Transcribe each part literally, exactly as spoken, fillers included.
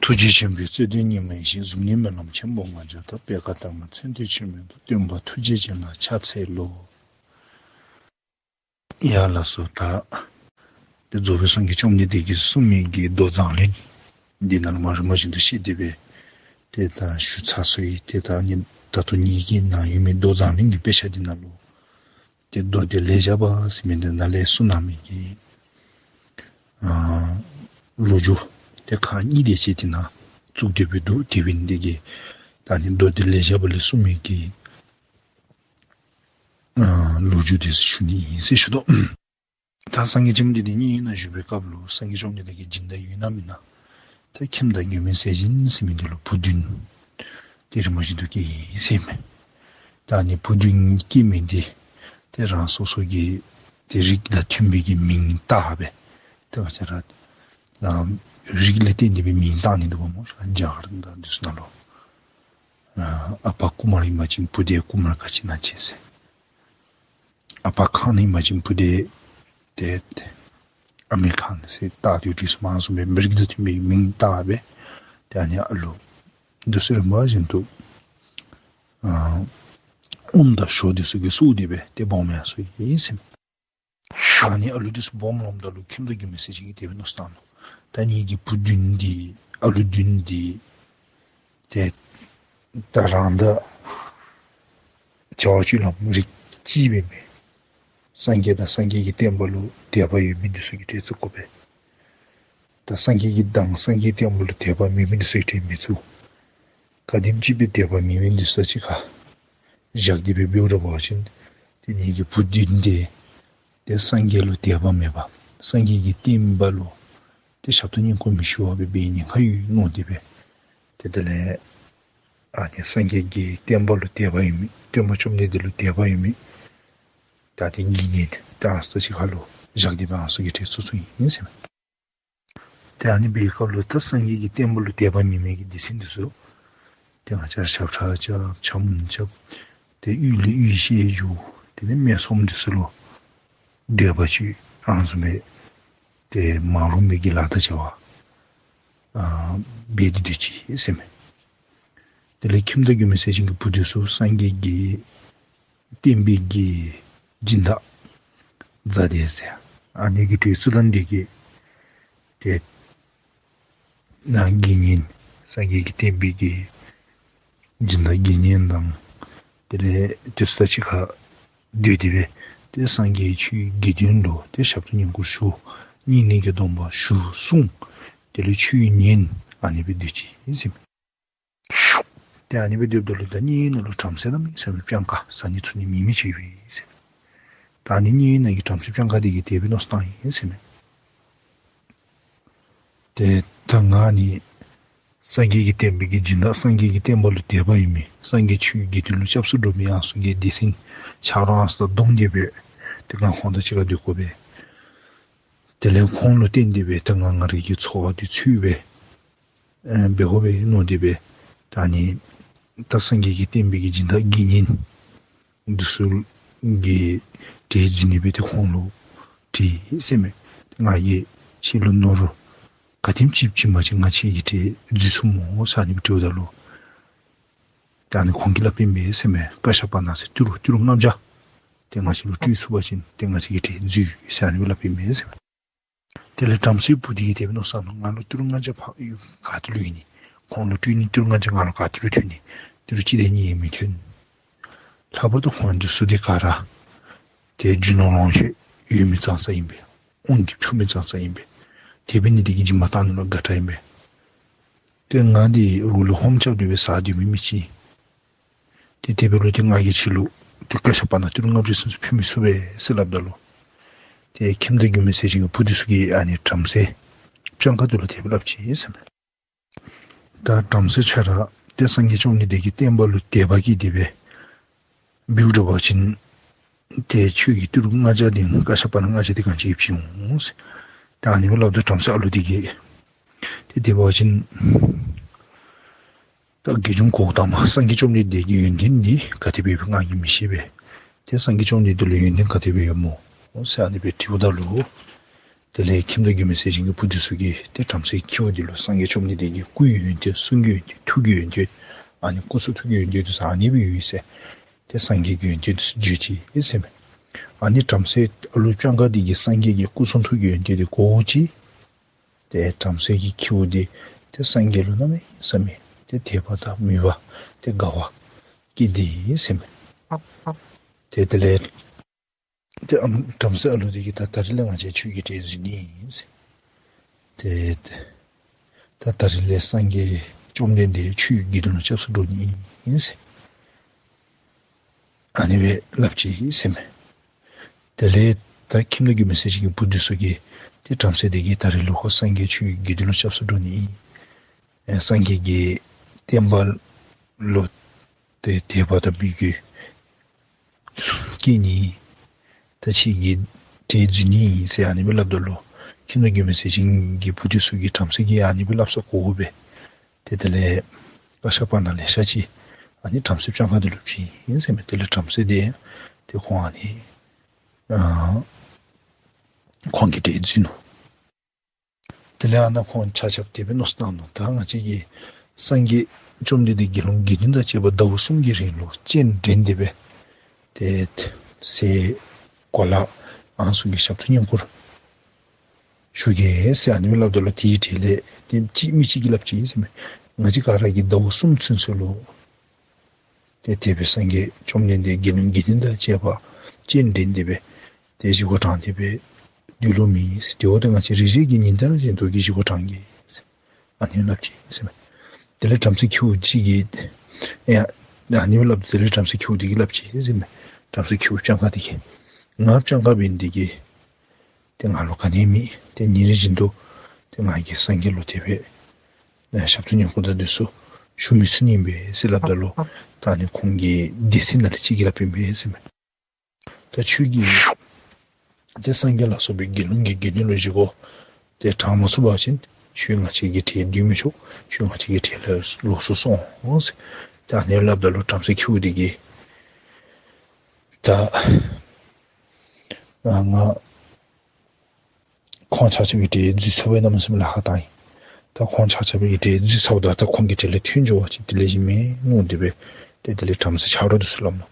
ཐུགས་རྗེ་ཆེན་པོའི་རྩོད་ལྡན་ཉི་མ་ཡེ་ཤེས། གཟུགས་བརྙན་སྨོན་ལམ་ཆེན་པོ་ལྔ་བརྒྱ་དང་། པད་དཀར་དར་དམར་མཚོན་དོན་ཆེན་མོའི་མདོ། སྟོན་པ་ཐུགས་རྗེ་ཅན་ལ་ཕྱག་འཚལ་ལོ། ཡ་ལགས་སོ། ད་ཏེ་རྫོགས་པའི་སངས་རྒྱས་བཅོམ་ལྡན་འདས་ཀྱིས་གསུངས་མི་གི་མདོ་མཛངས་བླུན་འདི་ནང་ལུ་མ་རིམ་པ་བཞིན་དུ་བཤད་དེ་སྦེ་ཏེ་ད་ཞུ་ཚར་སོ་ཡི། ཏེ་ད་ནི་ད་ལྟོ་ངེ་གི་ནང་ཡོད་མི་མདོ་མཛངས་བླུན་གྱི་དཔེ་ཆ་འདི་ནང་ལུ་ཏེ་མདོ་སྡེ་ལེགས་སྦྱར་བ་ཟེར་མི་འདི་ནང་ལས་གསུངས་གནང་མི་གི་ཨ་ལོ་རྒྱུས་ཏེ་ཁག་གཉིས་དེ་ཅིག་དེ་ནང་བཙུགས་ཏེ་སྦེ་འདུག། དེ་འབད་ནི་འདི་གིས་ད་ནི་མདོ་སྡེ་ལེགས་སྦྱར་བ་ལས་གསུངས་མི་གི་ཨ་ལོ་རྒྱུས་དེ་ཞུ་ནི་ཨིན་ཟེར་ཞུ་དོ། ད་སངས་རྒྱས་བཅོམ་ལྡན་འདས་མཉན་ཡོད་ནང་བཞུགས་པའི་སྐབས་ལུ་སངས་རྒྱས་བཅོམ་ལྡན་འདས་ཀྱི་སྦྱིན་བདག་ཡོད་ན་མེད་ན། ད་ཁྱིམ་བདག་མགོན་མེད་ཟས་སྦྱིན་ཟེར་མི་འདི་ལུ་བུ་བདུན་ཏེ་རིམ་པ་བཞིན་དུ་སྐྱེས་ཡི་ཟེར་མས། ད་ནི་བུ་བདུན་སྐྱེས་མི་འདི་ཏེ་རང་སོ་སོ་གི་ཏེ་རིགས་དང་མཐུན་པའི་གི་མིང་བཏགས་སྦེ་ཏེ་ང་བཅས་ར་ཨ་རིགས་ལས་བརྟེན་ཏེ་སྦེ་མིང་བཏགས་ནི་འདུག་པ་སྨོ། རྒྱ་གར་དང་འདི་ཚུ་ནང་ལུ་ཨ་ཨ་པ་ཀུ་མར་ཨིན་པ་ཅིན་བུ་དེ་ཀུ་མར་ག་ཅི་ན་ཅི་ཟེར། ཨ་པ་ཁཱན་ཨིན་པ་ཅིན་བུ་དེ་ཏེ་ཨ་མིར་ཁཱན་ཟེར་བཏགས་ཏེ་འདི་ཚུ་མང་སུ་སྦེ་མི་རིགས་དང་མཐུན་པའི་མིང་བཏགས་སྦེ་ཏེ་ཨ་ནི་ཨ་ལོ་འདི་ཚུ་རིམ་པ་བཞིན་དུ་ཨ་ཨོམ་དང་ཞོ་འདི་ཚུ་གིས་བསྲུབས་ཏེ་སྦེ་ཏེ་སྦོམ་ཡར་སོ་ཡི་ཟེར་མས། ད་ནི་ཨ་ལུ་འདི་ཚུ་སྦོམ་ལོངམ་ད་ལུ་ཁྱིམ་བདག་མགོན་མེད་ཟས་སྦྱིན་གྱིས་དེ་སྦེ་མནོ་བསམ་བཏང་ནུག། ད་ངེ་གི་བུ་བདུན་འདི་ཨ་ལུ་བདུན་འདི་ཏེ་ད་རང་དང་བྱ་བ་སྤྱོད་ལམ་རིགས་གཅིག་འབད་མི་སངས་རྒྱས་དང་སངས་རྒྱས་ཀྱི་བསྟན་པ་ལུ་དད་པ་ཡོད་མི་འདི་ཚུ་གི་གྲལ་བཙུགས་དགོ་པས། ད་སངས་རྒྱས་ཀྱི་དང་སངས་རྒྱས་བསྟན་པ་ལུ་དད་པ་མེད་མི་འདི་ཚུ་གི་གྲལ་མི་བཙུགས། ག་དེམ་ཅིག་སྦེ་དད་པ་མེད་མི་འདི་ཚུ་གཅིག་ཁར་བཞག་སྟེ་སྦེ་འབདཝ་ད་འབད་བ་ཅིན་ཏེ་ངེ་གི་བུ་བདུན་འདི་ཏེ་སངས་རྒྱས་ལུ་དད་པ་མེད་པར་སངས་རྒྱས་ཀྱི་བསྟན་པ་ལུ་ཏེ་ཞབས་ཏོག་བསྙེན་བཀུར་མི་ཞུ་བར་སྦེ་འབད་ནི་ཁག་ཡོད་མནོ་སྟེ་སྦེ་ཏེ་དེ་ལས་ཨ་ནི་སངས་རྒྱས་ཀྱི་བསྟན་པ་ལུ་དད་པ་ཡོད་མི་སྟོན་པ་བཅོམ་ལྡན་འདས་ལུ་དད་པ་ཡོད་མི་ད་ཏེ་དགེ་བསྙེན་ད་ཨ་ནི་ཚུ་གཅིག་ཁར་ལུ་བཞག་སྟེ་སྦེ་ཨ་ནི་ཚུ་གི་གྲལ་བཙུགས་བཙུགསཔ་ཨིན་ཟེར་མས། ཏེ་ཨ་ནི་འབད་བའི་སྐབས་ལུ་ད་སངས་རྒྱས་ཀྱི་བསྟན་པ་ལུ་དད་པ་མེད་མི་གི་སྡེ་ཚན་འདི་ཚུ་ཏེ་ང་བཅས་ར་ཞབས་ཁྲ་རྐྱབ་ཕྱག་མོ་རྐྱབ་ཏེ་གཡུལ་ལས་གཡུལ་བཤལ་འགྱོ། དེ་ལས་སྨད་འཚོང་འདི་ཚུ་ལུ་འདོད་པ་ཅིག་ཨ་ནི་བཟུམ་སྦེ་ཏེ་མ་རུངས་པའི་གི་ལཱ་དང་བྱ་བ་ཨ་འབད་དེ་སྡོད་ཅི་ཟེར་མས། དེ་ལས་ཁྱིམ་བདག་མགོན་མེད་ཟས་སྦྱིན་གྱི་བུ་འདི་ཚུ་སངས་རྒྱས་ཀྱི་བསྟན་པའི་གི་སྦྱིན་བདག་མཛད་དེ་ཟེར། ཨ་ནི་གི་གྲལ་བཙུགས་ད་ནི་དེ་གིས་ཏེ་ན་དགེ་བསྙེན་སངས་རྒྱས་ཀྱི་བསྟན་པའི་གི་སྦྱིན་བདག་དགེ་བསྙེན་དང་དེ་ལས་དེ་ཚུ་དང་གཅིག་ཁར་སྡོད་དེ་སྦེ་ཏེ་སངས་རྒྱས་ཆོས་དགེ་འདུན་ལུ་ཏེ་ཞབས་ཏོག་བསྙེན་བཀུར་ཞུ། སྙིང་ནས་ཀྱི་སྡོམ་པ་ཞུ་སྲུང་། དེ་ལས་ཆོས་ཉན། ཨ་ནི་སྦེ་སྡོད་ཅི་ཨིན་ཟེར་མས། ཏེ་ཨ་ནི་སྦེ་སྡོདཔ་ད་ལུ་ད་མཉན་ཡོད་ནང་ལུ་བྲམ་ཟེ་གནམ་མེད་ས་མེད་སྤྱང་ཀ་བཟའ་ནི་འཐུང་ནི་མེད་མི་ཅིག་ཡོད་ཟེར། ད་ཨ་ནི་མཉན་ཡོད་ནང་གི་བྲམ་ཟེ་སྤྱང་ཀ་དེ་གིས་དེ་སྦེ་མནོ་བསམ་བཏང་ཡི་ཟེར་མས། ཏེ་ད་ང་ནི་སངས་རྒྱས་ཀྱི་བསྟན་པའི་གི་སྦྱིན་བདག་སངས་རྒྱས་ཀྱི་བསྟན་པ་ལུ་དད་པ་ཡོད་མི་སངས་རྒྱས་ཆོས་དགེ་འདུན་ལུ་སྐྱབས་སུ་འགྲོ་མི་ཨ་ནི་ཚུ་གི་སྡེ་ཚན་ཆ་རོགས་ཨ་ནི་ཚུ་དང་བསྡོམས་ཏེ་སྦེ་ཏེ་ང་ཁོང་དང་གཅིག་ཁར་སྡོད་དགོ་པས། དེ་ལས་ཁོང་ལུ་བརྟེན་ཏེ་སྦེ་ད་ང་ང་རའི་གི་འཚོ་བ་འདི་ཚུད་སྦེ་ཨེ་འབད་དགོ་པས་མནོ་སྟེ་སྦེ་ད་ནི་ད་སངས་རྒྱས་ཀྱི་བསྟན་པའི་གི་སྦྱིན་བདག་དགེ་བསྙེན་འདི་ཚུ་གི་གྲལ་འཛུལ་ནི་སྦེ་ཏེ་ཁོང་ལུ་དྲིས་ཟེར་མས། ང་གིས་ཁྱེད་ལུ་ནོར་ག་དེམ་ཅིག་བྱིན་པ་ཅིན་ང་ཁྱེད་ཀྱི་གྲལ་འཛུལ་ཚུགས་སྨོ་ཟེར་ཨ་ནི་སྦེ་དྲིཝ་ད་ལུ་ད་ནི་ཁོང་གིས་སླབ་ཨིན་པས་ཟེར་མས། ཀ་ཤ་པ་ན་ཟེར་ཏི་རུ་ཏི་རུ་ལྔ་བརྒྱ་ཏེ་ང་བཅས་ལུ་སྤྲོད་ཚུགས་པ་ཅིན་ཏེ་ང་བཅས་ཀྱི་གྲལ་འཛུལ་ཟེར་ཨ་ནི་སྦེ་སླབ་ཨིན་པས་ཟེར་མས། དེ་ལས་བྲམ་ཟེ་བུ་དེ་གིས་དེ་སྦེ་མནོ་བསམ་ནུག། ང་ལུ་ཏི་རུ་ལྔ་བརྒྱ་ཕར་ཡོད་ག་ཏེ་ལུ་ཡོད་ནི། ཁོང་ལུ་སྤྲོད་ནི་ཏི་རུ་ལྔ་བརྒྱ་ང་ལུ་ག་ཏེ་ལུ་ཐོན་ནི། ཏི་རུ་གཅིག་དང་གཉིས་ཡང་མི་ཐོན། ལྷག་པར་དུ་ཁོང་འདི་ཚུ་དེ་ག་ར་ཏེ་རྒྱུ་ནོར་ལོངས་སྤྱོད་ཡོད་མི་ཙང་ཙ་ཨིན་པས། དབང་གིས་ཕྱུག་མི་ཙང་ཙ་ཨིན་པས། དེ་འབད་ནི་དེ་གིས་སྦྱིན་པ་བཏང་ནི་ལུ་དགའ་དྲགས་ཨིན་པས། ཏེ་ང་འདི་རོགས་ལུ་ཧོམ་རྐྱབ་སྟེ་སྦེ་བཟའ་སྡོད་མི་མི་ཅིག། ཏེ་དེ་འབད་རུང་ཏེ་ང་གིས་ཁྱེད་ལུ་ཏེ་ཀ་ཤ་པ་ན་ཏི་རུ་ལྔ་བརྒྱ་ཙམ་ཅིག་ཕུལ་མི་ཚུགས་པས་ཟེར་སླབ་ད་ལུ་ཏེ་ཁྱིམ་བདག་མགོན་མེད་ཟས་སྦྱིན་གྱི་བུ་འདི་ཚུ་གིས་ཨ་ནི་བྲམ་ཟེ་སྤྱང་ཀ་འདི་ལུ་དེ་སྦེ་སླབ་ཅི་ཟེར་མས། ད་བྲམ་ཟེ་ཁྱོད་ར་ཏེ་སངས་རྒྱས་བཅོམ་ལྡན་འདས་ཀྱི་བསྟན་པ་ལུ་དད་པ་བསྐྱེད་དེ་སྦེ་འབདཝ་འདྲ་བ་ཅིན་ཏེ་ཁྱོད་ཀྱིས་ཏི་རུ་ལྔ་བརྒྱ་དེ་ཀ་ཤ་པ་ན་ལྔ་བརྒྱ་དེ་གང་ཅི་བྱིན་འོང་ཟེར། ད་ཨ་ནི་སྦེ་སླབ་ད་བྲམ་ཟེ་ཨ་ལུ་དེ་གིས་ཏེ་དེ་འབད་བ་ཅིན་ད་དགེ་སྦྱོང་གོའུ་ཏ་མ་སངས་རྒྱས་བཅོམ་ལྡན་འདས་ཀྱི་ཡོན་ཏན་འདི་ག་དེ་སྦེ་ཡོདཔ་ང་གིས་མི་ཤེས་པས། ཏེ་སངས་རྒྱས་བཅོམ་ལྡན་འདས་ལུ་ཡོན་ཏན་ག་དེ་སྦེ་ཡོདཔ་སྨོ་ཟེར་ཨ་ནི་སྦེ་དྲིཝ་ད་ལུ་ དེ་ལས་ཁྱིམ་བདག་མགོན་མེད་ཟས་སྦྱིན་གྱི་བུ་འདི་ཚུ་གིས་ཏེ་བྲམ་ཟེ་ཁྱེའུ་འདི་ལུ་སངས་རྒྱས་བཅོམ་ལྡན་འདས་ཀྱི་སྐུའི་ཡོན་ཏན་གསུང་གི་ཡོན་ཏན་ཐུགས་ཀྱི་ཡོན་ཏན་ཨ་ནི་སྐུ་གསུང་ཐུགས་ཀྱི་ཡོན་ཏན་འདི་ཚུ་ཨ་ནི་སྦེ་ཡོད་ཟེར། ཏེ་སངས་རྒྱས་ཀྱི་ཡོན་ཏན་འདི་ཚུ་བརྗོད་ཅི་ཟེར་མས། ཨ་ནི་བྲམ་ཟེ་ཨ་ལུ་སྤྱང་ཀ་འདི་གིས་སངས་རྒྱས་ཀྱི་སྐུ་གསུང་ཐུགས་ཀྱི་ཡོན་ཏན་འདི་གོ་ཅི། ཏེ་བྲམ་ཟེ་གི་ཁྱེའུ་འདི་ཏེ་སངས་རྒྱས་ལུ་གནམ་མེད་ས་མེད་ཏེ་དད་པ་དང་མོས་པ་ཏེ་དགའ་བ་སྐྱེས་ཏེ་ཟེར་མས། ཏེ་དེ་ལས་ཏེ་ཨམ་བྲམ་ཟེ་ཨ་ལུ་འདི་གིས་ད་ད་རིས་ལས་ང་བཅས་ཁྱོད་ཀྱི་གྲལ་འཛུལ་ནི་ཨིན་ཟེར། ཏེ་ད་ད་རིས་ལས་སངས་རྒྱས་བཅོམ་ལྡན་འདས་ཁྱོད་ཀྱི་དགེ་འདུན་ལུ་སྐྱབས་སུ་འགྲོ་ནི་ཨིན་ཟེར། ཨ་ནི་སྦེ་སླབ་ཅི་ཟེར་མས། དེ་ལས་ད་ཁྱིམ་བདག་མགོན་མེད་ཟས་སྦྱིན་གྱི་བུ་འདི་ཚུ་གིས་ཏེ་བྲམ་ཟེ་འདི་གིས་ད་རིས་ལུ་ཁོ་སངས་རྒྱས་ཁྱོད་ཀྱི་དགེ་འདུན་ལུ་སྐྱབས་སུ་འགྲོ་ནི་ཨིན། ཨེ་སངས་རྒྱས་ཀྱི་བསྟན་པ་ལུ་ཏེ་དད་པ་དང་མོས་གུས་སྐྱེས་ནི། ད་ཁྱོད་ཀྱི་གྲལ་འཛུལ་ནི་ཨིན་ཟེར་ཨ་ནི་སྦེ་སླབ་ད་ལུ་ཁྱིམ་བདག་མགོན་མེད་ཟས་སྦྱིན་གྱི་བུ་འདི་ཚུ་གིས་བྲམ་ཟེ་གིས་ཨ་ནི་སྦེ་སླབ་ས་གོ་སྦེ་ཏེ་དེ་ལས་བཀའ་ཤག་པ་ནང་ལས་ཤ་ཅིག་ཨ་ནི་བྲམ་ཟེ་སྤྱང་ཀ་འདི་ལུ་བྱིན་ཡི་ཟེར་མས། དེ་ལས་བྲམ་ཟེ་འདི་ཏེ་ཁོང་ཨ་ནི་ཨ་ཁོང་གི་གྲལ་འཛུལ་ནུག། དེ་ལས་ཨ་ནཱ་ཁོང་ཆ་ཁྱབ་དེ་སྦེ་མནོ་བསམ་བཏང་ནུག། ད་ང་བཅས་ཀྱི་སངས་རྒྱས་བཅོམ་ལྡན་འདས་དགེ་སློང་དགེ་འདུན་དང་བཅས་པ་ཟླཝ་གསུམ་གྱི་རིང་ལུ་སྤྱན་འདྲེན་ཏེ་སྦེ་ཏེ་ཟས་གོ་ལ་ཨ་ནི་ཚུ་གི་ཞབས་ཏོག་བསྙེན་བཀུར་ཞུ་གེ་ཟེར་ཨ་ནི་སྦེ་སླབ་ད་ལུ་དེའི་གྲས་ལས་ཏེ་གཅིག་མི་གཅིག་གིས་སླབ་ཅི་ཟེར་མས། ང་བཅས་ག་ར་གིས་ཟླཝ་གསུམ་ཚུན་ཚོད་ལུ་ཏེ་དེ་སྦེ་སངས་རྒྱས་བཅོམ་ལྡན་འདས་དགེ་སློང་དགེ་འདུན་དང་བཅས་པ་སྤྱན་འདྲེན་ཏེ་སྦེ་ཏེ་བཞེས་སྒོ་དྲངས་ཏེ་སྦེ་སྡོད་ལོང་མེད་ཟེར། དེ་འོ་ཏེ་ང་བཅས་རེ་རེ་གིས་ཉིན་ལྟར་བཞིན་དུ་གི་བཞེས་སྒོ་དྲང་གེ་ཟེར་ཨ་ནི་སླབ་ཅི་ཟེར་མས། དེ་ལས་བྲམ་ཟེ་ཁྱེའུ་ཅིག་གིས་ཡ་ཨ་ནི་སྦེ་སླབ། དེ་ལས་བྲམ་ཟེ་ཁྱེའུ་འདི་གིས་སླབ་ཅི་ཟེར་མས། བྲམ་ཟེ་ཁྱེའུ་སྤྱང་ཀ་འདི་གིས་ང་སྤྱང་ཀ་འབད་ནི་འདི་གིས་ཏེ་ང་ལུ་ག་ནི་མེད། ཏེ་ཉིན་རེ་བཞིན་དུ་ཏེ་ང་གིས་སངས་རྒྱས་ལུ་དེ་སྦེ་ཨེ་ཞབས་ཏོག་བསྙེན་བཀུར་དང་འདི་ཚུ་ཞུ་མི་ཚུགས་ནི་ཨིན་པས་ཟེར་སླབ་ད་ལུ་ད་ཨ་ནི་ཁོང་གི་སྡེ་སྲིད་ནང་ལས་གཅིག་གིས་སླབ་ཨིན་པས་ཟེར་མས། ད་ཁྱོད་ཀྱིས་ཏེ་སངས་རྒྱས་ལ་སོགས་པའི་དགེ་སློང་གི་དགེ་འདུན་ལུ་བཞེས་སྒོ་ཏེ་དྲང་མ་ཚུགས་པ་ཅིན་ཁྱོད་ང་བཅས་ཀྱི་གྲལ་འདུས་མི་ཆོག། ཁྱོད་ང་བཅས་ཀྱི་གྲལ་ལས་ལོག་སུ་སོང་ཟེར། ད་ཨ་ནི་སླབ་ད་ལུ་བྲམ་ཟེ་ཁྱེའུ་འདི་གིས་ད་ཨ་ང་ཁོང་ཆ་ཁྱབ་ཀྱི་གྲལ་འཛུལ་ཚུགས་པས་གནམ་མེད་ས་མེད་ལཱ་ཁག་བཏང་ཡི། ད་ཁོང་ཆ་ཁྱབ་ཀྱི་གྲལ་འཛུལ་ཚརཝ་ད་ད་ཁོང་གི་གྲལ་ལས་ཐོན་འགྱོ་བ་ཅིན་དེ་ལས་གཞན་མེད་མནོ་སྟེ་སྦེ་ཏེ་དེ་ལས་བྲམ་ཟེ་ཆ་རོགས་འདི་ཚུ་སླབ་ནུག།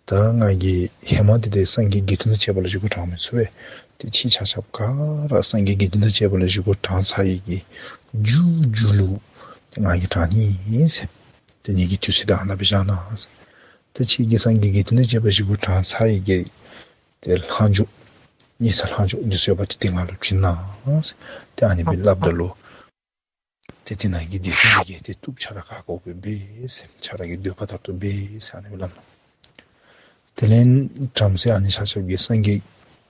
ད་ང་གིས་ཧེ་མ་འདི་ཏེ་སངས་རྒྱས་དགེ་འདུན་དང་བཅས་པ་ལུ་བཞེས་སྒོ་དྲང་མི་ཚུགས་པས། ཏེ་ཁྱེད་ཆ་ཁྱབ་ག་ར་སངས་རྒྱས་དགེ་འདུན་དང་བཅས་པ་ལུ་བཞེས་སྒོ་དྲང་ཚར་ཡི་གི་མཇུག་མཇུག་ལུ་ཏེ་ང་གིས་དྲང་ནི་ཨིན་ཟེར། ཏེ་ངེ་གི་དུས་ཚོད་ད་ཨ་ནཱ་སྦེ་བཞག་གནང་ཟེར། ཏེ་ཁྱེད་ཀྱིས་སངས་རྒྱས་དགེ་འདུན་དང་བཅས་པ་བཞེས་སྒོ་དྲང་ཚར་ཡི་གི་ཏེ་ལྷག་འཕྲོ་ཉེས་ཚབས་ལྷག་འཕྲོ་འདི་ཚུ་ཡོད་པ་ཏེ་ཏེ་ང་ལུ་བྱིན་གནང་ཟེར། ཏེ་ཨ་ནི་སྦེ་སླབ་ད་ལུ་ཏེ་དེ་ནང་གི་སྡེ་སྲིད་འདི་གིས་ཏེ་བཏུབ། ཁྱོད་ར་ག་དགོ་པའི་འབད་ཟེར། ཁྱོད་ར་གི་འདོད་པ་ལྟར་དུ་འབད་ཟེར་ཨ་ནི་སྦེ་སླབ་ནུག། དེ་ལས་བྲམ་ཟེ་ཨ་ནི་ཆ་ཁྱབ་ཀྱིས་སངས་རྒྱས་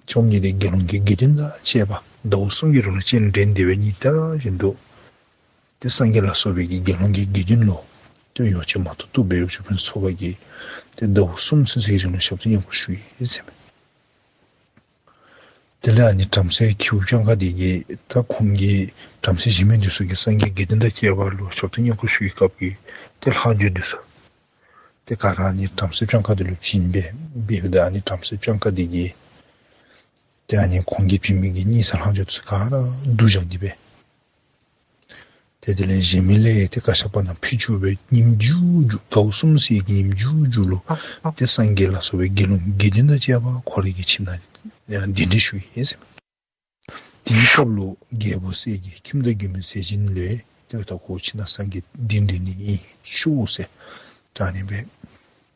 བཅོམ་ལྡན་འདས་དགེ་སློང་གི་དགེ་འདུན་དང་བཅས་པ་ཟླཝ་གསུམ་གྱི་རིང་ལུ་སྤྱན་འདྲེན་ཏེ་སྦེ་ཉིན་ལྟར་བཞིན་དུ་ཏེ་སངས་རྒྱས་ལ་སོགས་པའི་གི་དགེ་སློང་གི་དགེ་འདུན་ལུ་ཏེ་ཡོངས་སྤྱོད་མ་ཐོབ་ཐོབ་སྦེ་ཡོངས་སྤྱོད་ཕུན་སུམ་ཚོགས་པ་གི་ཏེ་ཟླཝ་གསུམ་ཚུན་ཚོད་ཀྱི་རིང་ལུ་ཞབས་ཏོག་བསྙེན་བཀུར་ཞུ་ཡི་ཟེར་མས། དེ་ལས་ཨ་ནི་བྲམ་ཟེ་ཁྱེའུ་སྤྱང་ཀ་འདི་གིས་ད་ཁོང་གི་བྲམ་ཟེ་གཞན་མི་འདི་ཚུ་གིས་སངས་རྒྱས་དགེ་འདུན་དང་བཅས་པ་ལུ་ཞབས་ཏོག་བསྙེན་བཀུར་ཞུ་བའི་སྐབས་ཀྱི་ཏེ་ལྷག་འཕྲོ་འདི་ཚུ་ཏེ་ག་ར་ཨ་ནི་བྲམ་ཟེ་སྤྱང་ཀ་འདི་ལུ་བྱིན་པས། འབདཝ་ད་ཨ་ནི་བྲམ་ཟེ་སྤྱང་ཀ་འདི་གིས་ཏེ་ཨ་ནི་ཁོང་གིས་བྱིན་མི་གི་ཉེས་ཚབས་ལྷག་འཕྲོ་འདི་ཚུ་ག་ར་བསྡུ་བཞག་སྟེ་སྦེ་ཏེ་དེ་ལས་གཞན་མི་ལས་ཏེ་བཀའ་ཤག་པ་ནང་ཕུལ་བཅུག་སྦེ་ཉིནམ་མཇུག་མཇུག་ཟླཝ་གསུམ་ཚུན་གྱི་ཉིནམ་མཇུག་མཇུག་ལུ་ཏེ་སངས་རྒྱས་ལ་སོགས་པའི་དགེ་སློང་དགེ་འདུན་དང་བཅས་པ་ཁོ་རའི་གི་ཁྱིམ་ནང་ཡང་གདན་འདྲེན་ཞུ་ཡི་ཟེར་མས། དེའི་སྐབས་ལུ་རྒྱལ་པོ་སྲས་ཀྱིས་ཁྱིམ་བདག་མགོན་མེད་ཟས་སྦྱིན་ལུ་ཏེ་ད་ཁོ་ཁྱིམ་ནང་སངས་རྒྱས་གདན་འདྲེན་ནི་ཨིན་ཤོག་ཟེར་ད་ཨ་ནི་སྦེ་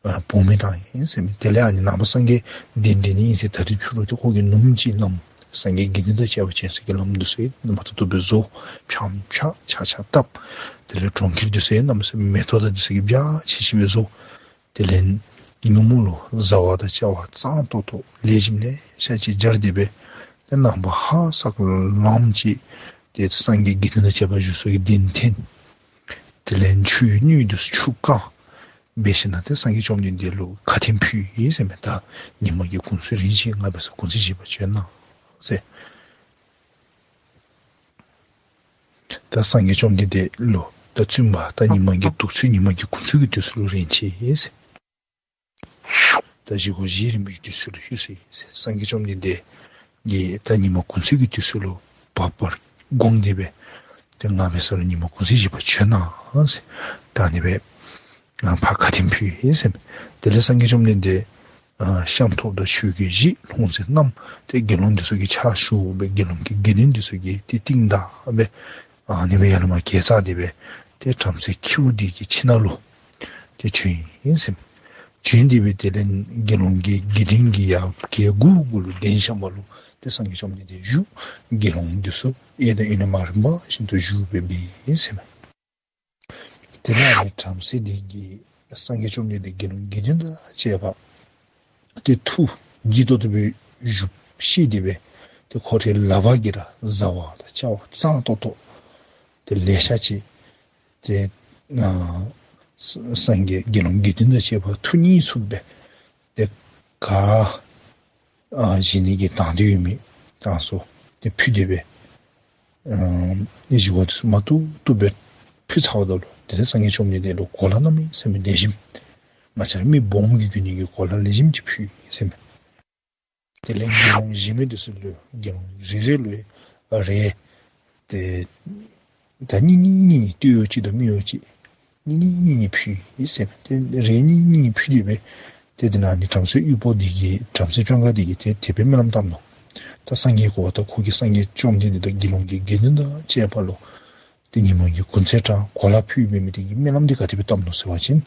ཨ་འབོ་མི་བཏང་ཡི་ཟེར་མས། དེ་ལས་ཨ་ནི་ནངས་པ་སངས་རྒྱས་གདན་འདྲེན་ནི་ཨིན་ཟེར་ད་རིས་ཕྱི་རུ་ཏེ་ཁོ་གིས་ནུབ་མོ་ཅིག་ལམ་སངས་རྒྱས་དགེ་འདུན་དང་བཅས་པ་བྱོན་སའི་གི་ལམ་འདི་ཚུ་ཡང་མ་ཐུབ་ཐུབ་སྦེ་བཟོ། འཕྱག་འཕྱག་ཕྱག་ཕྱག་བཏབ། དེ་ལས་གྲོང་ཁྱེར་འདི་ཚུ་ཡང་གནམ་མེད་ས་མེད་མེ་ཏོག་དང་འདི་ཚུ་གིས་འཇའ་ཆི་ཆི་སྦེ་བཟོ། དེ་ལས་ཉིན་མོ་ལུ་བཟའ་བ་དང་བཅའ་བ་གཙང་ཏོག་ཏོ་ལེགས་ཤོམ་ལེ་ཤ་ཅིག་སྦྱར་ཏེ་སྦེ་ཏེ་ནངས་པ་ཧ་སག་ལམ་ཅིག་ཏེ་སངས་རྒྱས་དགེ་འདུན་དང་བཅས་པ་བཞུགས་ས་གི་གདན་འཐེན། དེ་ལས་མཆོད་ཡོན་སྣོད་འདི་ཚུ་ཆུ་བཀང་འབད་ཞིནམ་ལས་ཏེ་སངས་རྒྱས་བཅོམ་ལྡན་འདས་ལུ་ཁ་འཕྲིན་ཕུལ་ཡི་ཟེར་མས། ད་ཉི་མ་གི་གུང་ཚིགས་རིན་ཆེན་ང་འབད་སར་གུང་ཚིགས་བཞེས་པར་བྱོན་གནང་ཟེར། ད་སངས་རྒྱས་བཅོམ་ལྡན་འདས་ལུ་ད་བཙུན་པ་ད་ཉི་མ་གི་དུས་ཚོད་ཉི་མ་གི་གུང་ཚིགས་ཀྱི་དུས་ཚོད་ལུ་རན་ཆི་ཟེར། ད་བཞེས་སྒོ་བཞེས་རན་པའི་དུས་ཚོད་ལུ་ལྷོད་སོ་ཡི་ཟེར། སངས་རྒྱས་བཅོམ་ལྡན་འདས་ གིས་ད་ཉིན་མ་གུང་ཚིགས་ཀྱི་དུས་ཚོད་ལུ་བབ་པར་དགོངས་ཏེ་སྦེ་ཏེ་ང་འབད་ས་ལུ་ཉིན་མ་གུང་ཚིགས་བཞི་པ་བྱོན་གནང་ཟེར། ད་ཨ་ནི་སྦེ་ཨ་ཕར་ཁ་འཕྲིན་ཕུལ་ཡི་ཟེར་མས། དེ་ལས་སངས་རྒྱས་བཅོམ་ལྡན་འདས་ཨ་ཤམ་ཐབས་དང་ཆོས་གོས་བཞེས། ལྷུང་བཟེད་བསྣམས། ཏེ་དགེ་སློང་འདི་ཚུ་གི་ཕྱག་ཞུ་སྦེ་དགེ་སློང་གི་དགེ་འདུན་འདི་ཚུ་གིས་ཏེ་རྟིང་བདའ་སྦེ་ཨ་ནི་སྦེ་ཡར་ལས་མར་གྱལ་བརྩེགས་ཏེ་སྦེ་ཏེ་བྲམ་ཟེ་ཁྱེའུ་འདི་གི་ཁྱིམ་ནང་ལུ་ཏེ་བྱོན་ཡི་ཟེར་མས། བྱོན་ཏེ་སྦེ་དེ་ལས་དགེ་སློང་གི་དགེ་འདུན་གྱིས་ཡར་གྱལ་གུག་གུ་ལུ་གདན་བཞག་པ་ལུ་ཏེ་སངས་རྒྱས་བཅོམ་ལྡན་འདས་བཞུགས། དགེ་སློང་འདི་ཚུ་གཡས་དང་གཡོན་ལས་མར་རིམ་པ་བཞིན་དུ་བཞུགས་སྦེ་འབད་ཡི་ཟེར་མས། དེ་ལས་ཨ་ནི་བྲམ་ཟེ་འདི་གིས་སངས་རྒྱས་བཅོམ་ལྡན་འདས་དགེ་སློང་དགེ་འདུན་དང་བཅས་པ་ཏེ་ཐུགས་དགྱེས་ཏོག་ཏོ་སྦེ་བཞུགས་ཤེས་ཏེ་སྦེ་ཏེ་ཁོ་རའི་ལག་པ་གིས་ར་བཟའ་བ་དང་བཅའ་བ་གཙང་ཏོག་ཏོ་ཏེ་ལེ་ཤ་ཅིག་ཏེ་ཨ་ས་སངས་རྒྱས་དགེ་སློང་དགེ་འདུན་དང་བཅས་པ་ཐུགས་མཉེས་ཚུགསཔ་སྦེ་ཏེ་ག་ཨ་བཞེས་ནི་གི་དང་འདོད་ཡོད་མི་དང་སོགས་ཏེ་ཕུལ་ཏེ་སྦེ་ཨ་བཞེས་སྒོ་དེ་ཚུ་མ་བཏུབ་བཏུབ་སྦེ་ཕུལ་ཚརཝ་ད་ལུ་དེ་ལས་སངས་རྒྱས་བཅོམ་ལྡན་འདས་ལུ་གོ་ལ་གནམ་མེད་ས་མེད་ལེགས་ཤོམ་ང་བཅས་ར་མི་སྦོམ་གྱིས་གྱོན་ནི་གི་གོ་ལ་ལེགས་ཤོམ་ཅིག་ཕུལ་ཡི་ཟེར་མས། དེ་ལས་དགེ་སློང་གཞན་མི་འདི་ཚུ་ལུ་དགེ་སློང་རེ་རེ་ལུ་རེ་ཏེ་ད་གཉིས་གཉིས་གཉིས་གཉིས་སྟོད་ཡོད་ཅིག་དང་སྨད་ཡོད་ཅིག་གཉིས་གཉིས་གཉིས་གཉིས་ཕུལ་ཡི་ཟེར་མས། ཏེ་རེ་གཉིས་གཉིས་གཉིས་ཕུལ་ཏེ་སྦེ་ཏེ་དེ་ལས་ཨ་ནི་བྲམ་ཟེ་དབུལ་པོ་འདི་གིས་བྲམ་ཟེ་སྤྱང་ཀ་འདི་གིས་ཏེ་དེ་སྦེ་སྨོན་ལམ་བཏབ་ནུག། ད་སངས་རྒྱས་གོ་འཕང་ད་ཁོ་གིས་སངས་རྒྱས་བཅོམ་ལྡན་འདས་དང་དགེ་སློང་གི་དགེ་འདུན་དང་བཅས་པ་ལུ་ཏེ་ཉིན་མོ་གི་གུང་ཚིགས་དྲངས་གོ་ལ་ཕུལ་འབད་མི་འདི་གིས་སྨོན་ལམ་འདི་ག་དེ་སྦེ་བཏབ་ནུག་ཟེར་བ་ཅིན་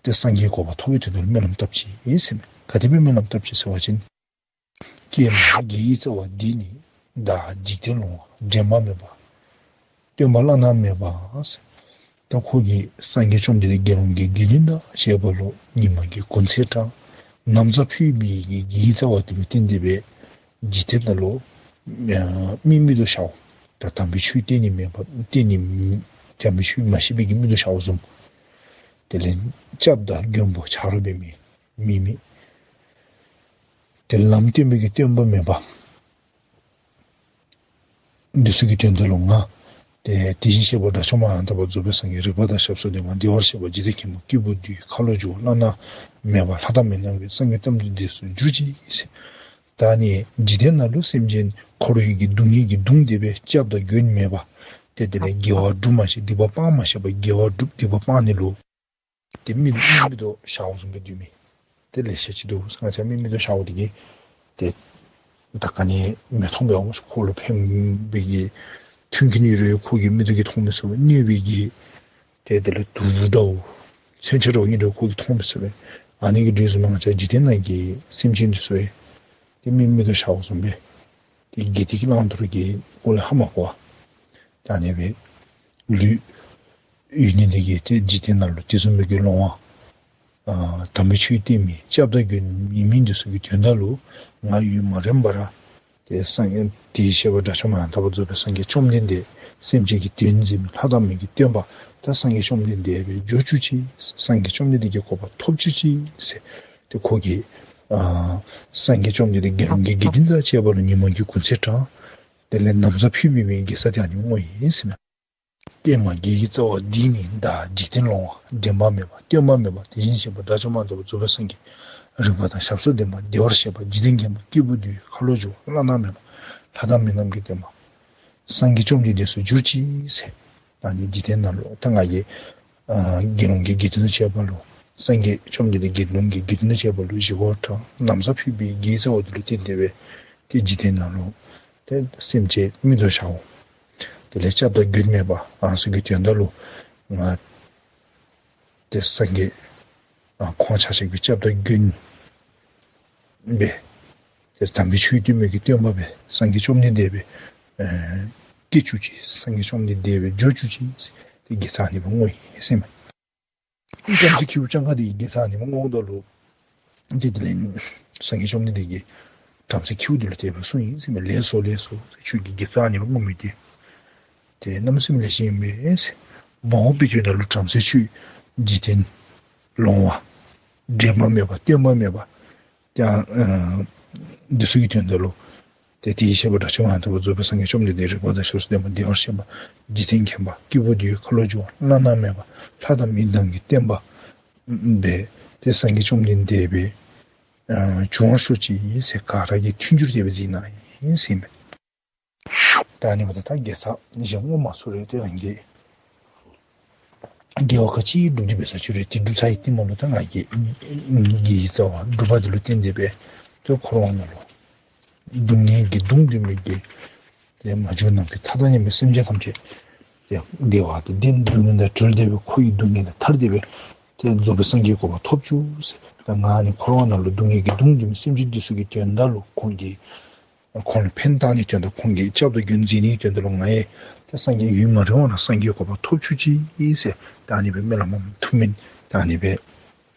ཏེ་སངས་རྒྱས་གོ་འཕང་ཐོབ་པའི་དོན་དག་ལུ་སྨོན་ལམ་བཏབ་ཅི་ཟེར་མས། ག་དེ་སྦེ་སྨོན་ལམ་བཏབ་ཅི་ཟེར་བ་ཅིན། ཀྱེ་མ་དགེ་བའི་རྩ་བ་འདིས་ནི། བདག་འཇིག་རྟེན་ལོང་བ་འདྲེན་པ་མེད་པ། སྟོན་པ་བླ་ན་མེད་པ་ཟེར། ད་ཁོ་གིས་སངས་རྒྱས་བཅོམ་ལྡན་འདས་དགེ་སློང་གི་དགེ་འདུན་དང་བཅས་པ་ལུ་ཉིན་མོ་གི་གུང་ཚིགས་དྲངས་ན་བཟའ་ཕུལ་བའི་གི་དགེ་བའི་རྩ་བ་དེ་ལུ་བརྟེན་ཏེ་སྦེ་འཇིག་རྟེན་ནང་ལུ་ཨ་མི་མིག་ཏོ་ཞརཝ་ད་དམ་པའི་ཆོས་བསྟན་ནི་མེད་པ་བསྟན་ནི་དམ་པའི་ཆོས་མ་ཤེས་པའི་གི་མིག་ཏོ་ཞརཝ་བཟུམ། དེ་ལས་སྐྱབས་དང་མགོན་པོ་ཆ་རོགས་འབད་མི་མེད་མི། ཏེ་ལམ་སྟོན་པའི་གི་སྟོན་པ་མེད་པ། འདི་ཚུ་གི་དོན་དག་ལུ་ང་ཏེ་དེ་བཞིན་གཤེགས་པ་དགྲ་བཅོམ་མ་ཡང་དག་པར་རྫོགས་པའི་སངས་རྒྱས་རིག་པ་དང་ཞབས་སུ་ལྡན་པ་བདེ་བར་གཤེགས་པ་འཇིག་རྟེན་མཁྱེན་པ་སྐྱེས་བུ་འདུལ་བའི་ཁ་ལོ་སྒྱུར་བ་བླ་ན་མེད་པ་ལྷ་དང་མི་རྣམས་ཀྱི་སངས་རྒྱས་བཅོམ་ལྡན་འདས་སུ་གྱུར་ཅིག་ཟེར། ད་ནི་འཇིག་རྟེན་ནང་ལུ་སེམས་ཅན་འཁོར་བའི་གི་སྡུག་བསྔལ་གྱིས་གདུང་སྟེ་སྦེ་སྐྱབས་དང་མགོན་མེད་པ། ཏེ་དེ་ལས་དགེ་བ་སྒྲུབ་མ་ཤེས་སྡིག་པ་སྤང་མ་ཤེས་པ་དགེ་བ་སྒྲུབ་སྡིག་པ་སྤང་ནི་ལུ། ཏེ་མི་མིག་ཏོ་ཞརཝ་བཟུམ་སྦེ་སྡོད་མི་ཏེ་ལེ་ཤ་ཅིག་འདུག། ང་བཅས་མི་མིག་ཏོ་ཞརཝ་འདི་གིས་ཏེ་ད་ག་ནི་མི་མཐོང་པས། ཁོ་ལུ་ཕན་པའི་གི་མཐུན་རྐྱེན་ཡོད་རུང་ཁོ་གི་མིག་ཏོ་གིས་མཐོང་མི་ཚུགས་པས། གནོད་པའི་གི་ཏེ་དེ་ལས་དུག་འདྲཝ་མཚོན་ཆ་འདྲཝ་ཨིན་རུང་ཁོ་གིས་མཐོང་མི་ཚུགས་པས། ཨ་ནི་གི་དུས་སུ་ང་བཅས་འཇིག་རྟེན་ནང་གི་སེམས་ཅན་འདི་ཚུ་ཡང་ཏེ་མི་མིག་ཏོ་ཞརཝ་བཟུམ་སྦེ་ཏེ་དགེ་སྡིག་བླང་དོར་གྱི་སྐོར་ལས་ཧ་མ་གོ་བར་ད་ཨ་ནི་སྦེ་ལུས་ཡོད་ནི་འདི་གིས་ཏེ་འཇིག་རྟེན་ནང་ལུ་དེ་བཟུམ་མའི་གི་ལོང་བ་ཨ་དམ་པའི་ཆོས་བསྟན་མི་སྐྱབས་དང་མགོན་མེད་མི་འདི་ཚུ་གི་དོན་དག་ལུ་ང་ཡུན་མ་རིངམ་ར་ཏེ་སངས་རྒྱས་དེ་བཞིན་གཤེགས་པ་དགྲ་བཅོམ་མ་ཡང་དག་པར་རྫོགས་པའི་སངས་རྒྱས་བཅོམ་ལྡན་འདས་སེམས་ཅན་གྱི་དོན་མཛད་མི་ལྷ་དང་མི་གི་སྟོན་པ་ད་སངས་རྒྱས་བཅོམ་ལྡན་འདས་སྦེ་འགྱོ་བཅུག་ཅིག། སངས་རྒྱས་བཅོམ་ལྡན་འདས་ཀྱི་གོ་འཕང་ཐོབ་བཅུག་ཅིག་ཟེར། ཏེ་ཁོ་གིས་ཨ་སངས་རྒྱས་བཅོམ་ལྡན་འདས་དགེ་སློང་གི་དགེ་འདུན་དང་བཅས་པ་ལུ་ཉིན་མོ་གི་གུང་ཚིགས་དྲངས། དེ་ལས་ན་བཟའ་ཕུལ་བའི་གི་དགེ་རྩ་དེ་ཨ་ནི་བསྔོ་ཡི་ཟེར་མས། ཀྱེ་མ་དགེ་བའི་རྩ་བ་འདིས་ནི། བདག་འཇིག་རྟེན་ལོང་བ་འདྲེན་པ་མེད་པ། སྟོན་པ་མེད་པ་དེ་བཞིན་གཤེགས་པ་དགྲ་བཅོམ་མ་ཡང་དག་པར་རྫོགས་པའི་སངས་རྒྱས་རིག་པ་དང་ཞབས་སུ་ལྡན་པ་བདེ་བར་གཤེགས་པ་འཇིག་རྟེན་མཁྱེན་པ་སྐྱེས་བུ་འདུལ་བའི་ཁ་ལོ་སྒྱུར་བ་བླ་ན་མེད་པ་ལྷ་དང་མི་རྣམས་ཀྱི་སྟོན་པ་སངས་རྒྱས་བཅོམ་ལྡན་འདས་སུ་གྱུར་ཅིག་ཟེར། ད་ནི་འཇིག་རྟེན་ནང་ལུ་ད་ང་གིས་ཨ་དགེ་སློང་གི་དགེ་འདུན་དང་བཅས་པ་ལུ་སངས་རྒྱས་བཅོམ་ལྡན་འདས་དགེ་སློང་གི་དགེ་འདུན་དང་བཅས་པ་ལུ་བཞེས་སྒོ་དྲངས་ན་བཟའ་ཕུལ་བའི་དགེ་བའི་རྩ་བ་དེ་ལུ་བརྟེན་ཏེ་སྦེ་ཏེ་འཇིག་རྟེན་ནང་ལུ་ཏེ་སེམས་ཅན་མིག་ཏོ་ཞརཝ་དེ་ལས་སྐྱབས་དང་མགོན་མེད་པ་ཨ་ནི་ཚུ་གི་དོན་དག་ལུ་ང་ཏེ་སངས་རྒྱས་ཨ་ཁོང་ཆ་ཁྱབ་ཀྱི་སྐྱབས་དང་མགོན་སྦེ་ཏེ་དམ་པའི་ཆོས་སྟོན་མི་གི་སྟོན་པ་སྦེ་སངས་རྒྱས་བཅོམ་ལྡན་འདས་སྦེ་ཨེ་སྐྱེ་བཅུག་ཅིག། སངས་རྒྱས་བཅོམ་ལྡན་འདས་སྦེ་འགྱོ་བཅུག་ཅིག་ཟེར་ཏེ་དགེ་རྩ་ཨ་ནི་སྦེ་བསྔོ་ཡི་ཟེར་མས། བྲམ་ཟེ་ཁྱེའུ་སྤྱང་ཀ་འདི་གིས་དགེ་རྩ་ཨ་ནི་སྦེ་བསྔོཝ་ད་ལུ་ཏེ་དེ་ལས་སངས་རྒྱས་བཅོམ་ལྡན་འདས་ཀྱིས་བྲམ་ཟེ་ཁྱེའུ་འདི་ལུ་དེ་སྦེ་གསུངས་ཡི་ཟེར་མས། ལེགས་སོ་ལེགས་སོ། ཁྱོད་ཀྱིས་དགེ་རྩ་ཨ་ནི་སྦེ་བསྔོ་མི་འདི་ཏེ་གནམ་མེད་ས་མེད་ལེགས་ཤོམ་ཨིན་པས་ཟེར། མ་འོངས་པའི་དུས་ནང་ལུ་བྲམ་ཟེ་ཁྱོད་འཇིག་རྟེན་ལོང་བ་འདྲེན་པ་མེད་པ་སྟོན་པ་མེད་པ་ཏེ་ཨ་འདི་ཚུ་གི་དོན་དག་ལུ་ཏེ་དེ་བཞིན་གཤེགས་པ་དགྲ་བཅོམ་མ་ཡང་དག་པར་རྫོགས་པའི་སངས་རྒྱས་བཅོམ་ལྡན་འདས་རིག་པ་དང་ཞབས་སུ་ལྡན་པ་བདེ་བར་གཤེགས་པ་འཇིག་རྟེན་མཁྱེན་པ་སྐྱེས་བུ་འདུལ་བའི་ཁ་ལོ་སྒྱུར་བ་བླ་ན་མེད་པ་ལྷ་དང་མི་རྣམས་ཀྱི་སྟོན་པ་སྦེ་ཏེ་སངས་རྒྱས་བཅོམ་ལྡན་འདས་སྦེ་ཨ་འབྱུང་བར་ཤོག་ཅིག་ཟེར་ག་ར་གིས་མཐུན་འགྱུར་དེ་སྦེ་གཟིགས་གནང་ཡི། ཨིན་ཟེར་མས། ད་ཨ་ནི་འབདཝ་ད་ད་དགེ་རྩ་གཞན་བསྔོ་མ་ཚུགས་རུང་ཏེ་རང་གིས་དགེ་བ་ག་ཅི་སྒྲུབ་སྟེ་འབད་ས་ཅི་རུང་ཏེ་སྒྲུབ་ཚར་ཡི་ཏེ་མ་ལུ་ད་ང་གིས་དགེ་བའི་རྩ་བ་སྒྲུབ་པ་འདི་ལུ་བརྟེན་ཏེ་སྦེ་ཏེ་འཁོར་བ་ནང་ལུ་སྡུག་བསྔལ་གྱི་གདུང་འདི་མི་དགེ་ཏེ་མ་གྱུར་ནམ་མཁའི་མཐའ་དང་མཉམ་པའི་སེམས་ཅན་ཐམས་ཅད་ཏེ་བདེ་བ་དང་ལྡན་སྡུག་བསྔལ་དང་བྲལ་ཏེ་སྦེ་འཁོར་བའི་སྡུག་བསྔལ་ལས་ཐར་ཏེ་སྦེ་ཏེ་རྫོགས་པའི་སངས་རྒྱས་གོ་འཕང་ཐོབ་བཅུག་ཟེར། ད་ང་ནི་འཁོར་བ་ནང་ལུ་སྡུག་བསྔལ་གྱི་གདུང་འདི་མི་སེམས་ཅན་འདི་ཚུ་གི་དོན་དག་ལུ་ཁོང་གིས་ཁོང་ལུ་ཕན་བཏགས་ནིའི་དོན་དག་ཁོང་གི་སྐྱབས་དང་མགོན་མཛད་ནིའི་དོན་དག་ལུ་ང་ཡང་ཏེ་སངས་རྒྱས་ཡུན་མ་རིང་བ་ར་སངས་རྒྱས་གོ་འཕང་ཐོབ་བཅུག་ཅིག་ཟེར། ད་ཨ་ནི་སྦེ་སྨོན་ལམ་ཐུགས་སྨོན་ད་ཨ་ནི་སྦེ་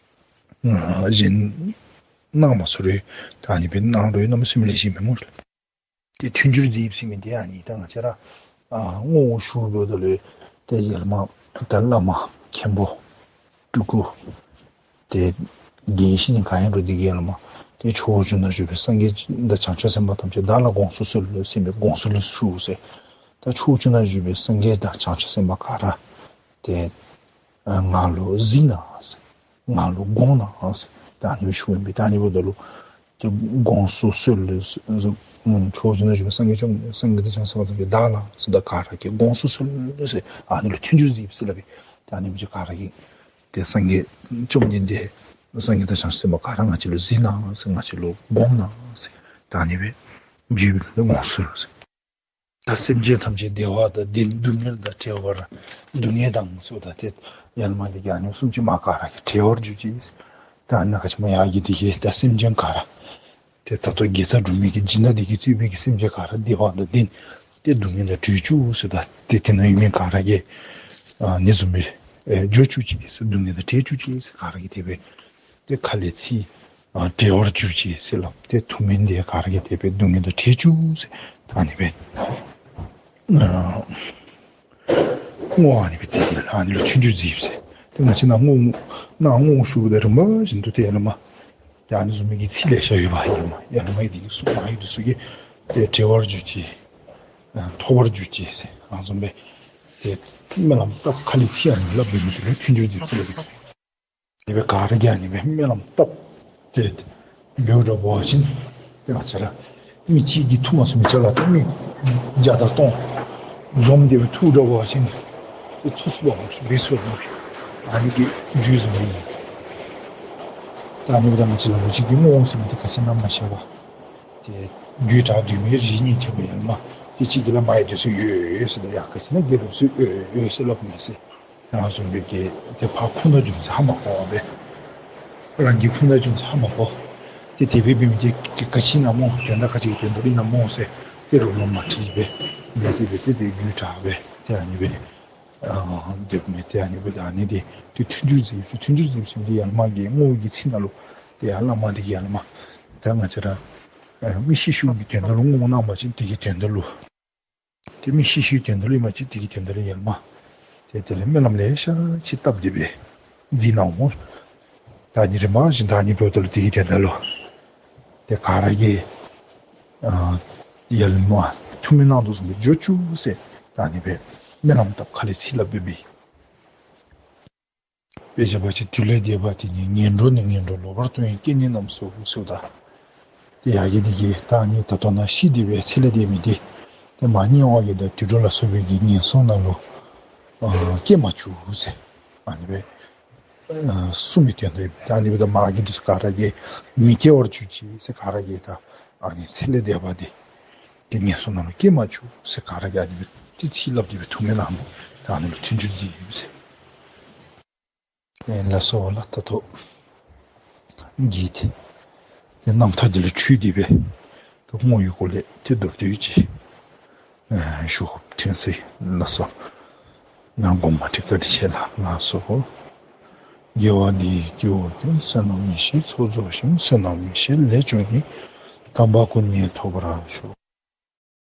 ཨ་གཞན་གནང་མ་ཚུགས་རུང་ད་ཨ་ནི་སྦེ་གནང་རུང་གནམ་མེད་ས་མེད་ལེགས་ཤོམ་མས་སྨོ། ཏེ་མཐུན་འགྱུར་མཛདཔ་ཟེར་མི་འདི་ཨ་ནི་ད་ང་བཅས་ར་ཨ་བསྔོ་བ་ཞུཝ་ད་ལུ་ཏེ་ཡར་ལས་མར་ད་བླ་མ་མཁན་པོ་སྤྲུལ་སྐུ་ཏེ་དགེ་བཤེས་ག་ཡང་རུང་འདི་གིས་ཡར་ལས་མར་ཏེ་ཕྱོགས་བཅུ་ན་བཞུགས་པའི་སངས་རྒྱས་དང་བྱང་ཆུབ་སེམས་དཔའ་ཐམས་ཅད་བདག་ལ་དགོངས་སུ་གསོལ་ཟེར་མི་དགོངས་སུ་ལུ་ཞུ་ཟེར། ད་ཕྱོགས་བཅུ་ན་བཞུགས་པའི་སངས་རྒྱས་དང་བྱང་ཆུབ་སེམས་དཔའ་ག་ར་ཏེ་ཨ་ང་ལུ་གཟིགས་གནང་ཟེར། ང་ལུ་དགོངས་གནང་ཟེར། ད་ཨ་ནི་སྦེ་ཞུཝ་ཨིན་པས། ད་ཨ་ནི་འབདཝ་ད་ལུ་ཏེ་དགོངས་སུ་གསོལ་ཟེར། ཕྱོགས་བཅུ་ན་བཞུགས་པའི་སངས་རྒྱས་བཅོམ་སངས་རྒྱས་དང་བྱང་སེམས་དཔའ་ཐམས་ཅད་བདག་ལ་ཟེར་ད་ག་ར་གིས་དགོངས་སུ་གསོལ་ཟེར་ཨ་ནི་ལུ་མཐུན་འགྱུར་མཛདཔ་ཟེར་སླབ་པས། ད་ཨ་ནི་སྦེ་ག་ར་གིས་ཏེ་སངས་རྒྱས་བཅོམ་ལྡན་འདས་སངས་རྒྱས་དང་བྱང་སེམས་དཔའ་ག་ར་ང་བཅས་ལུ་གཟིགས་གནང་ཟེར་ང་བཅས་ལུ་དགོངས་གནང་ཟེར་ད་ཨ་ནི་སྦེ་བརྗོད་པའི་ལུགས་དེ་དགོངས་སུ་གསོལ་ཟེར། ད་སེམས་ཅན་ཐམས་ཅད་བདེ་བ་དང་ལྡན་སྡུག་བསྔལ་དང་བྲལ་བར་སྡུག་བསྔལ་དང་ཟེརཝ་ད་ཏེ་ཡར་ལས་མར་འདི་གིས་ཨ་ནི་གསུམ་ཅིག་མ་ག་ར་གིས་བྲལ་བར་གྱུར་ཅིག་ཟེར། ད་ཨ་ནཱ་ག་ཅི་སྨོ་ཡར་གྱི་འདི་གིས་ད་སེམས་ཅན་ག་ར་ཏེ་ད་ལྟོ་དགེ་རྩ་སྒྲུབ་མི་གི་སྦྱིན་བདག་འདི་གིས་གཙོས་པའི་གི་སེམས་ཅན་ག་ར་བདེ་བ་དང་ལྡན་ཏེ་སྡུག་བསྔལ་དང་བྲལ་བཅུག་ཟེརཝ་ད་ཏེ་དེ་ནང་ཡོད་མི་ག་ར་གིས་ཨ་ནི་བཟུམ་སྦེ་ཨེ་འགྱོ་བཅུག་ཅིག་ཟེར། སྡུག་བསྔལ་དང་བྲལ་བཅུག་ཅིག་ཟེར་ག་ར་གིས་དེ་སྦེ་ཏེ་ཁ་ལས་ཚིག་ཨ་བྲལ་བར་གྱུར་ཅིག་ཟེར་སླབ། ཏེ་ཐུགས་སྨོན་འདི་ག་ར་གིས་དེ་སྦེ་སྡུག་བསྔལ་དང་བྲལ་བཅུག་ཟེར་ད་ཨ་ནི་སྦེ་ཨ་བསྔོ་བ་ཨ་ནི་སྦེ་མཛདཔ་ཨིན་ལགས། ཨ་ནི་ལུ་མཐུན་འགྱུར་མཛདཔ་ཟེར། ཏེ་ང་བཅས་ནཱ་བསྔོ་ནཱ་བསྔོ་བ་ཞུཝ་ད་རིམ་པ་བཞིན་དུ་ཏེ་ཡར་ལས་མར་ཏེ་ཨ་ནི་བཟུམ་མའི་གི་ཚིག་ལེ་ཤ་ཡོདཔ་ཨིན་མས། ཡར་ལས་མར་འདི་གིས་གསུངས་མ་ཡོད་དེ་ཚུ་གིས་ཏེ་བྲལ་བར་གྱུར་ཅིག་ཨ་ཐོབ་པར་གྱུར་ཅིག་ཟེར་ཨ་ནི་བཟུམ་སྦེ་ཏེ་སྨོན་ལམ་བཏབ་ཁ་ལས་ཚིག་ཨ་ནི་སླབ་སྦེ་མི་དེ་ལུ་མཐུན་འགྱུར་མཛདཔ་ཟེར་སླབ་ཨིན། དེ་སྦེ་ག་ར་གིས་ཨ་ནི་སྦེ་སྨོན་ལམ་བཏབ་སྟེ་འབདཝ་འདྲཝ་འབད་བ་ཅིན་ཏེ་ང་བཅས་ར་མི་གཅིག་གིས་འཐུ་མ་ཚུགས་མི་ཅིག་ལུ་ཏེ་མི་བརྒྱ་དང་སྟོང་འཛོམས་ཏེ་སྦེ་འཐུཝ་འདྲཝ་འབད་བ་ཅིན་ཏེ་འཐུ་ཚུགསཔ་འབད་ཚུགས་པས། ཨ་ནི་གི་རྒྱུ་བཟུམ་ཨིན། ད་ཨ་ནི་འབདཝ་ད་ང་བཅས་ར་ལུ་ཅིག་གིས་བསྔོ་བ་ཟེར་མི་འདི་ག་ཅི་ཨིན་ན་མ་ཤེས་པར་ཏེ་རྒྱུད་གྲྭ་སྡོད་མི་རེ་གཉིས་ཐོན་པའི་ཡར་ལས་མར་ཏེ་ཅིག་གིས་ལགཔ་མར་ཡར་འདི་ཚུ་ཡོད་ཡོད་ཟེར་ད་ཡར་ག་ཅི་ཨིན་ན་དགེ་སློང་ཚུ་ཡོད་ཡོད་ཟེར་སླབ་མས་ཟེར། ཨ་ནི་བཟུམ་སྦེ་གི་ཏེ་ཕར་ཁུངས་དང་འབྱུང་ས་ཧ་མ་གོ་བར་སྦེ་རང་གི་ཁུངས་དང་འབྱུང་ས་ཧ་མ་གོ། ཏེ་དེ་སྦེ་འབད་མི་འདི་ག་ཅི་ཨིན་ན་སྨོ། དོན་དག་ག་ཅི་གི་དོན་དག་ཨིན་ན་སྨོ་ཟེར་ཏེ་རོགས་ལུ་མ་དྲིས་པར་འབད་དེ་སྦེ་ཏེ་ཏེ་རྒྱུད་གྲྭ་སྦེ་ཏེ་ཨ་ནི་སྦེ་ཨ་སྡོད་མི་འདི་ཨ་ནི་སྦེ་ད་ཨ་ནི་འདི་ཏེ་མཐུན་འགྱུར་མཛདཔ་ཟེར། མཐུན་འགྱུར་མཛདཔ་ཟེར་མི་འདི་ཡར་ལས་མར་གྱི་བསྔོ་བའི་གི་ཚིག་ནང་ལུ་ཏེ་ཡར་ལས་མར་འདི་གིས་ཡར་ལས་མར་ད་ང་བཅས་ར་ཨ་མི་ཤི་ཤིཝ་གི་དོན་དག་ལུ་བསྔོ་བ་གནང་བ་ཅིན་དེ་གི་དོན་དག་ལུ་ཏེ་མི་ཤི་ཤིཝ་གི་དོན་དག་ལུ་ཨིན་པ་ཅིན་དེ་གི་དོན་དག་ལུ་ཡར་ལས་མར་ཏེ་དེ་ལས་སྨོན་ལམ་ལེ་ཤ་ཅིག་བཏབ་སྟེ་སྦེ་མཛད་གནང་འོང་། ད་ཨ་ནི་རིམ་པ་བཞིན་ད་ཨ་ནི་འབདཝ་ད་ལུ་དེ་གི་དོན་དག་ལུ་ཏེ་ག་ར་གིས་ཨ་ཡར་ལས་མར་ཐུགས་སྨོན་གནང་དོ་བཟུམ་སྦེ་འགྱོ་བཅུག་ཟེར་ད་ཨ་ནི་སྦེ་སྨོན་ལམ་བཏབ་ཁ་ལས་ཚིག་སླབ་སྦེ་འབད། དཔེ་བཞག་པ་ཅིན་དུས་ལས་འདས་པ་དེ་ཉིད་ངན་འགྲོ་ནས་ངན་འགྲོར་ལོག་པར་ལྟུང་བའི་སྐྱེས་ནི་རྣམས་སོ་ཟེརཝ་ད། ཏེ་ཡར་གྱི་འདི་གིས་ད་ཨ་ནི་ད་ལྟོ་ནཱ་ཤི་སྟེ་སྦེ་ཚེ་ལས་འདས་མི་འདི་ཏེ་མར་དམྱལ་བ་གི་དང་དུད་འགྲོ་ལ་སོགས་པའི་གི་ངན་སོང་ནང་ལུ་ཨ་སྐྱེ་མ་བཅུག་ཟེར་ཨ་ནི་སྦེ་ཨ་གསུངས་མི་དོན་དག་ཨིན། ད་ཨ་ནི་སྦེ་ད་མར་གྱི་འདི་ཚུ་ག་ར་གིས་མི་སྐྱེ་བར་གྱུར་ཅིག་ཟེར། ག་ར་གིས་ད་ཨ་ནི་ཚེ་ལས་འདས་པ་འདི་ཏེ་ངན་སོང་ནང་ལུ་སྐྱེ་མ་བཅུག་ཟེར་ག་ར་གིས་ཨ་ནི་སྦེ་ཏེ་ཚིག་སླབ་སྟེ་སྦེ་ཐུགས་སྨོན་གནང་། ད་ཨ་ནི་ལུ་མཐུན་འགྱུར་མཛདཔ་ཟེར། ཨེ་ལགས་སོ་ལགས། ད་ལྟོ་གི་ཏེ་ཏེ་རྣམ་ཐར་འདི་ལས་འཕྲོས་ཏེ་སྦེ་ད་བསྔོ་བའི་སྐོར་ལས་ཏེ་མདོར་བསྡུས་ཅིག་ཨེ་ཞུ་ཐོན་ཅི། ལགས་སོ། ང་དགོངསམ་མ་ཁྲེལ། བཀའ་དྲིན་ཆེ་ལགས། ལགས་སོ། དགེ་བ་འདི་ཡིས་སྐྱེ་བོ་ཀུན། བསོད་ནམས་ཡེ་ཤེས་ཚོགས་རྫོགས་ཤིང་། བསོད་ནམས་ཡེ་ཤེས་ལས་བྱུང་བའི། དམ་པ་སྐུ་གཉིས་ཐོབ་པར་ཤོག།